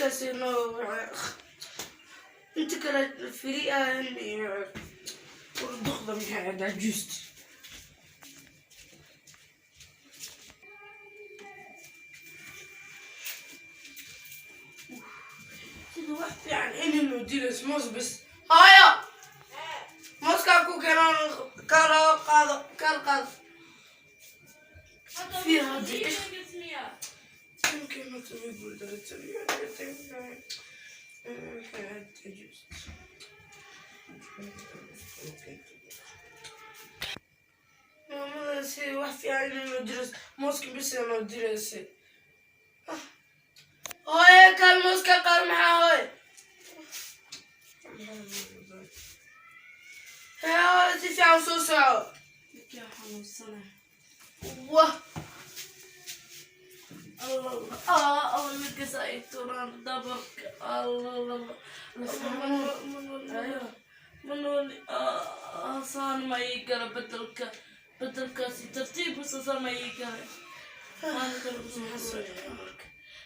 Mooskaasi no, inta kale free ah. Duqda maxay ahayd cajuust? Sida wax fiican inay noo dilayso moos bas. Hooyo, mooskaa ku keenaan, kala qaado, kala qaado. Fiir hadda. يمكن ما تقول maamadaasi wax fiican inuu diras mooska bis inuu diraysa. Hooye, kaal, mooska qaal. Maxaa, hooye? Hee hooye, si fiican soo soco. Ninkaa xanuunsanay. Wah. Allah ah, Allah, midkaas ay turaan dhabarka. Allah Allah. Ayo. Manooli saan ma ii gala bedelka, bedelkaasi tartiib usasaan ma ii galay.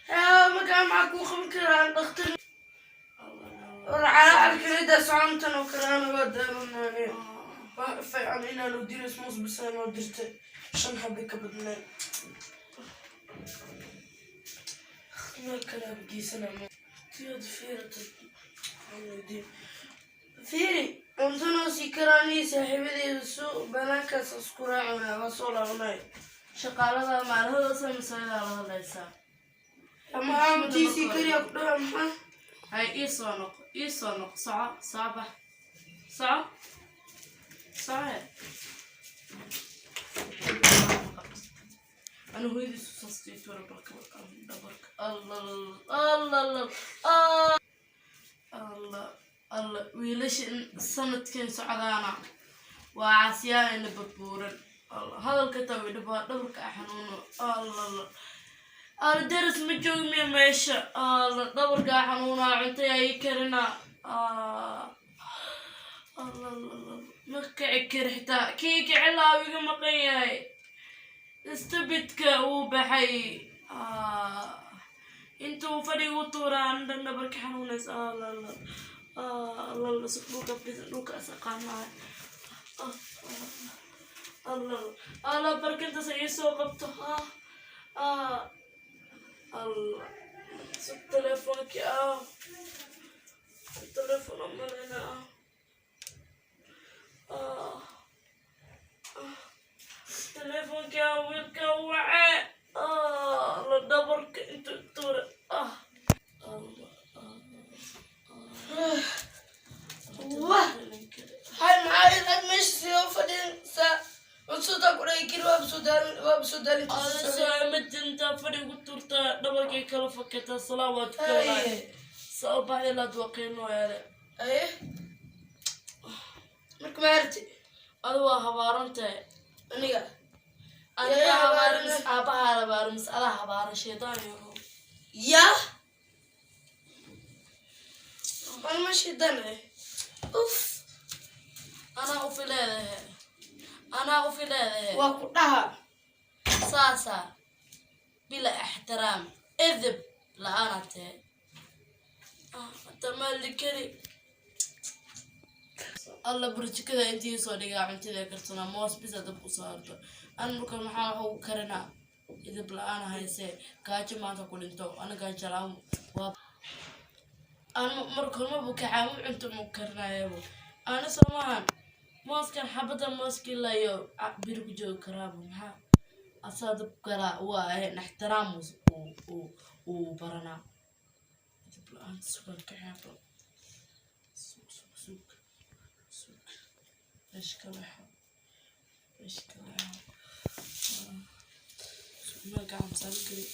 Hee, markaa maxaa kuu qaban karaa dhakhtar? Calaalkalida socontan oo kale ana waa daalanaaye. Wax fiican inaanu diras moos bis inoo dirtay, shan xabi ka badnaan meel kale haba geysanaa. Tiyada fiirata, fiiri, cuntanoo sii karaanii saaxiibadeeda soo banaankaas isku raacuna, waa soo laabanay. Shaqaalada maalahooda masaaidaa la hadlaysaa. Maxaa cuntiisii kariya ku dhaha maxaa? Hay, ii soo noqo, ii soo noqo. Soco, soco, bax, soco, soco. Ana hooyadiisu sastay tura barka dhabarka. Allah Allah Allah Allah Allah. Wiilasha in sanadkan socdaana waa caasiyaayna badbuuran. Allah, hadalka taa way dhibaa, dhabarka a xanuuno. Allah Allah Allah, deris ma joogmiya meesha? Allah, dhabarkaa xanuunaa, cunta yaa ii karinaa? Allah Allah, ma kici kari xitaa. Kii kici lahaa iga maqan yahay, stupidka uu baxay. Intuu fadhiga u tuuraa an dhan dhabarka xanuunaysa. Allah Allah Allah Allah, dhulka fadhiisa, dhulka asaqaanaa. Allah Allah, barkintaas ii soo qabto. Allah, sug, teleefoonkii telefoon umaleyna. Teleefoonkii wiilka wace. La dhabarka intuu tuura. Allah. Wah. Hay, maxaa inaad meesha soo fadhiinsaa? Cuntada ku dhagi kari, waaba soo daalin, waaba soo daalin. Madinta fadhigu turtaa, dhabarkay kala fakataa, salaawaad kala soo baxday laad waqiino yaale. Aye, marka ma arti? Adu waa habaarantahay. Aniga? Aniga Yaa. habaaran mis Habaaran. Aabahaa habaaran mis adaa habaaran, shaydaan yahow. Yaa, anma shidan eh, uf. Anaa ufi leedahay, anaa ufi leedahay. Waa ku dhaha. Saasa bila ixtiraam, edeb la-aanaad tahay. Hata maali kari. Alla, burjikada intii soo dhigaa cuntada karsanaa, moos bisa dabku saarto. An marka maxaa wax ugu karinaa? Idib la-aan haysee, gaajo maanta ku dhinto. Ana gaajo la-aan waa an marka hormaba kacaa ma cunto ma karinayabo. Ana soo maahan mooskan, xabada mooska ilaa iyo biri ku joogi karaaba. Maxaa asaa dab galaa? Waa ahayn ixtiraam uu baranaa. Idib la-aan sugan kaceebo. Sug, sug, sug, sug. Meesha ka leexo, meesha ka leexo. Sug, meel gacan saaran kari.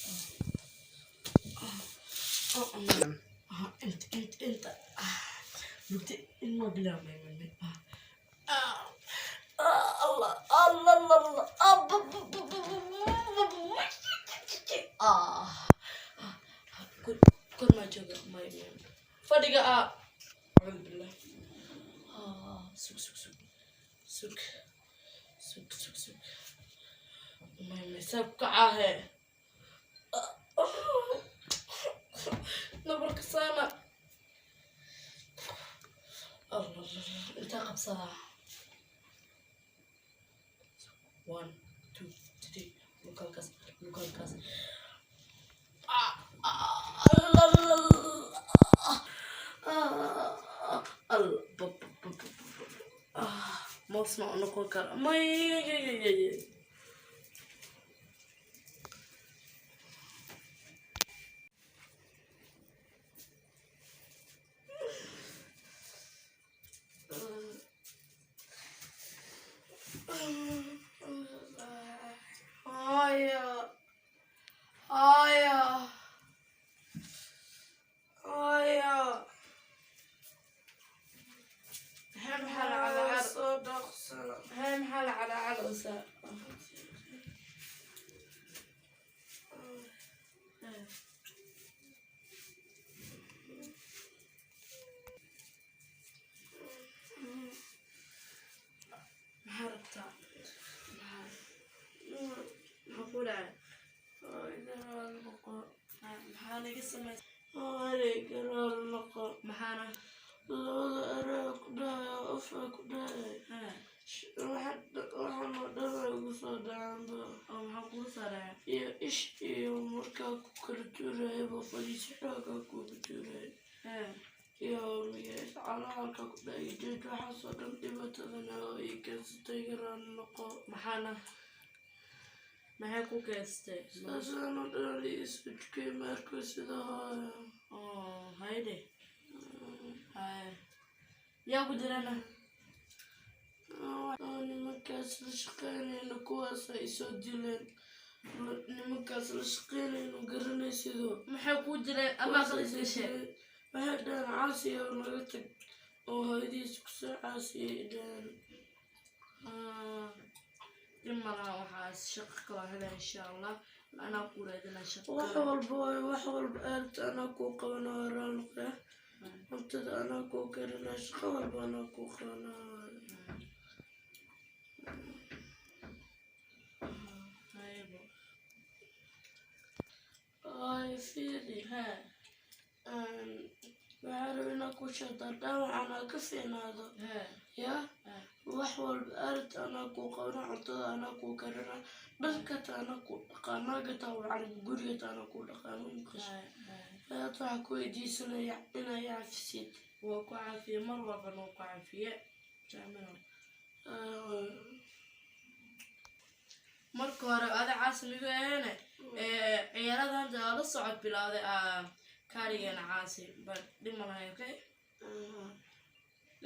Inta, inta, inta lugta ilma bilaabmay. Allah Allah Allah Allah. Kor maa jooga? May, fadhiga. Acuudu billah. Sug, sug, sug, sug, sug, sug, sug. May, may saab kacaahe. Nabarka. Qabsadaa. One, two, three. Lukalkaas, lukalkaas. Ah, ah, ah, ah, ah, moos ma u noqon kara. May. Hooyo, hooyo, hooyo. Maxaa la calaacal? Soo dhaqso. Maxaa la calaacaloosaa? Maxaa rabtaa? Maxaa ku dhacay? Maxaa naga sameysay? Hooyo, garaal noqo. Maxaana? Labada erey ku dhahay, afka ku dhahay. Waxaan oo dhan ay ugu soo dhacaanba. Oo maxaa kugu soo dhacay? Iyo ish iyo markaa ku kala tuurayaba fadhiisi xoogaa kugu tuuray. Iyo magaciisa calacalka ku dhacay jeed, waxaasoo dhan dhibaatadana oo ii keensatay. Garaal noqo. Maxaana, maxay ku keystay? Saasaan oo dhan la iisoo jikay markuu sida, hooyo. Oo hayde, haye, yaa ku jirana? Nimankaas la shaqeynayno, kuwaas ay soo dileen. Nimankaas la shaqeynayno, garanaysido? Maxay ku jireen ama qalad gashay? Waxay dhaheen caasiya oo naga tag, oo hooyadiis kusoo caasiyay dhaheen. Dhib malaha, waxaas shaqo kaloo hela insha Allah. Anaa ku raadinaa shaqo. Wax walba waay, wax walba aarta anaa kuu qabanaa, raal noqda. Cuntada anaa kuu karinaa, shaqo walba anaa kuu qabanaa. Haybo. Ay, fiiri. Waxaa rabaa inaa kuu sheegtaa dhaawacan aa ka fiicnaado. Yaa wax walba aarta anaa kuu qabanaa, cuntada anaa kuu karinaa, dharkata anaa kuu dhaqaa, naagataa wacan, gurigata anaa kuu dhaqaa, ma maqashay? Haye. Hadda waxaa ku weydiisanaya inaa i cafisid. Waa ku cafiye, mar walbana waa ku cafiye, jaamino. Marka hore ada caasimigu aheene ciyaarada hadda la socod bilowday kaarigeena caasi, but dhib ma lahay. Okay,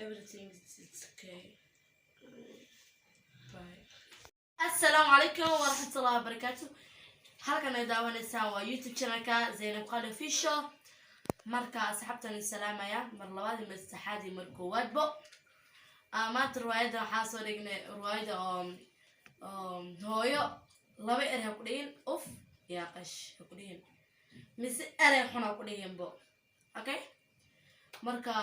everything is okay. Bye. Assalaamu calaykum waraxmatullahi wabarakaatu. Halkan ay daawanaysaan waa YouTube channelka Zaynab Qali Official. Marka asxaabtan salaamaya mar labaad iyo mar saddexaad iyo mar koowaadbo. Maanta riwaayadda waxaa soo dhignay riwaayadda oo hooyo laba erey ha ku dhigin, uf yaa qash ha ku dhigin, mise erey xun ha ku dhiginbo. Okay, marka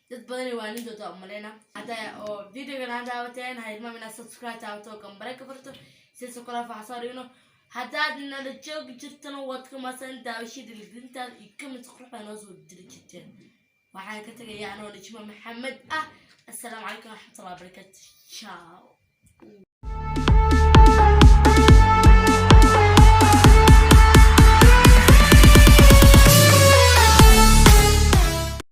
dad badani waa nin doonta umaleyna. Hadda oo videogan aan daawateen, ha ilmaam inaad subscribe taabato, gambare ka furto si kale waxaa soo dhigno. Haddaad nala joogi jirtana, waad ka maasan daawashada dhiirigelintaada iyo comment qurux baa noo soo diri jirteen. Waxaan ka tegayaa anoo Najmo Maxamed ah. Assalaamu calaykum waraxmatullahi wabarakaatu. Ciao.